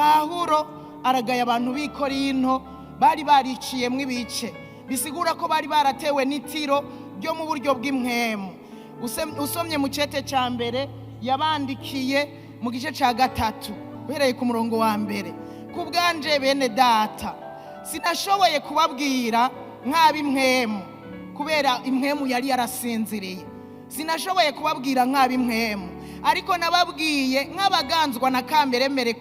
Pawulo aragaya abantu b'i Korinto bari bariciyemwo ibice, bisigura ko bari baratewe n'itiro ryo mu buryo bw'impwemu. Usomye mu cete cya mbere yabandikiye, mu gice cya 3, uhereye ku murongo wa 1: "Ku bwanje, bene data, sinashoboye kubabwira nk'ab'impwemu, kubera impwemu yari yarasinziriye. Sinashoboye kubabwira nk'ab'impwemu, ariko nababwiye nk'abaganzwa na kamberemere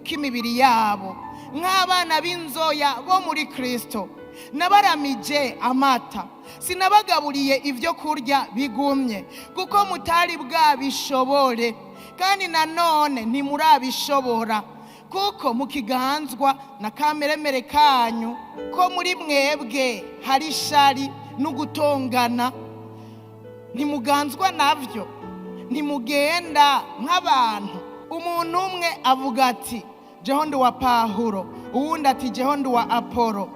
k'imibiri yabo, nk'abana b'inzoya bo muri Kristo. Nabaramije amata, sinabagaburiye ibyo kurya bigumye, kuko mutari bwabishobore, kandi nanone ntimurabishobora, kuko mukiganzwa na kameremere kanyu, ko muri mwebwe hari ishari n'ugutongana. Ntimuganzwa nabyo? Ntimugenda nk'abantu? Umuntu umwe avuga ati: 'Jeho ndi wa Pahuro,' uwundi ati: 'Jeho ndi wa Apolo.'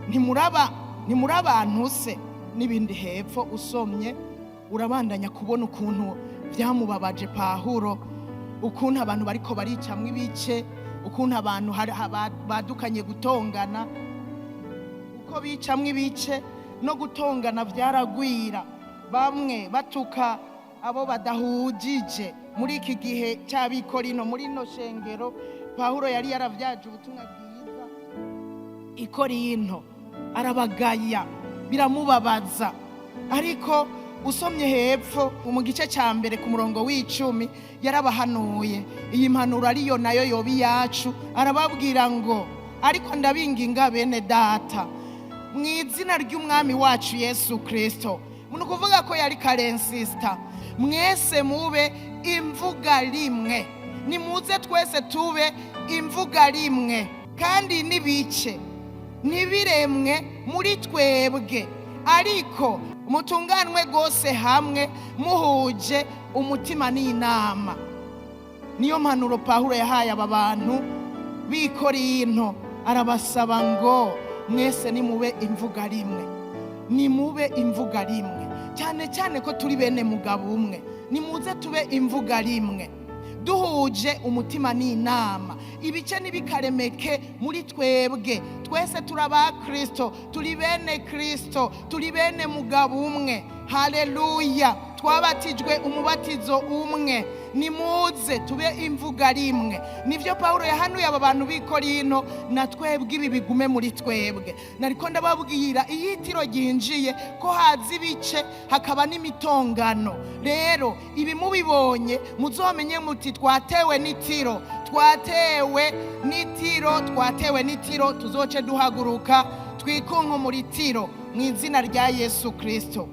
Ntimuraba, ntimuri abantu se?" N'ibindi hepfo usomye, urabandanya kubona ukuntu byamubabaje Pahuro, ukuntu abantu bariko baricamwo ibice, ukuntu abantu badukanye gutongana, uko bicamwo ibice no gutongana byaragwira, bamwe batuka abo badahujije. Muri iki gihe cy'Abikorino, muri ino shengero Pawulo yari yaravyaje ubutumwa bwiza i Korinto, arabagaya, biramubabaza. Ariko usomye hepfo mu gice cya 1 ku murongo w'10, yarabahanuye. Iyi mpanuro ariyo nayo yoba iyacu. Arababwira ngo: "Ariko ndabinginga, bene data, mu izina ry'Umwami wacu Yesu Kirisito," ni ukuvuga ko yari karensisita, "mwese mube imvuga rimwe." Nimuze twese tube imvuga rimwe, kandi n'ibice ntibiremwe muri twebwe, ariko mutunganwe rwose hamwe, muhuje umutima n'inama. Niyo mpanuro Pawulo yahaye aba bantu b'i Korinto. Arabasaba ngo: "Mwese nimube imvuga rimwe, nimube imvuga rimwe, cyane cyane ko turi bene mugabo umwe. Nimuze tube imvuga rimwe, duhuje umutima n'inama. Ibice ntibikaremeke muri twebwe. Twese turi aba Kirisito, turi bene Kirisito, turi bene mugabo umwe. Haleluya! Twabatijwe umubatizo umwe. Nimuze tube imvuga rimwe." Nibyo Pawulo yahanuye aba bantu b'i Korinto. Na twebwe ibi bigume muri twebwe. Nariko ndababwira, iyo itiro ryinjiye, ko haza ibice, hakaba n'imitongano. Rero ibi mubibonye, muzomenye muti: "Twatewe n'itiro, twatewe n'itiro, twatewe n'itiro." Tuzoce duhaguruka, twikunkumura itiro mu izina rya Yesu Kirisito.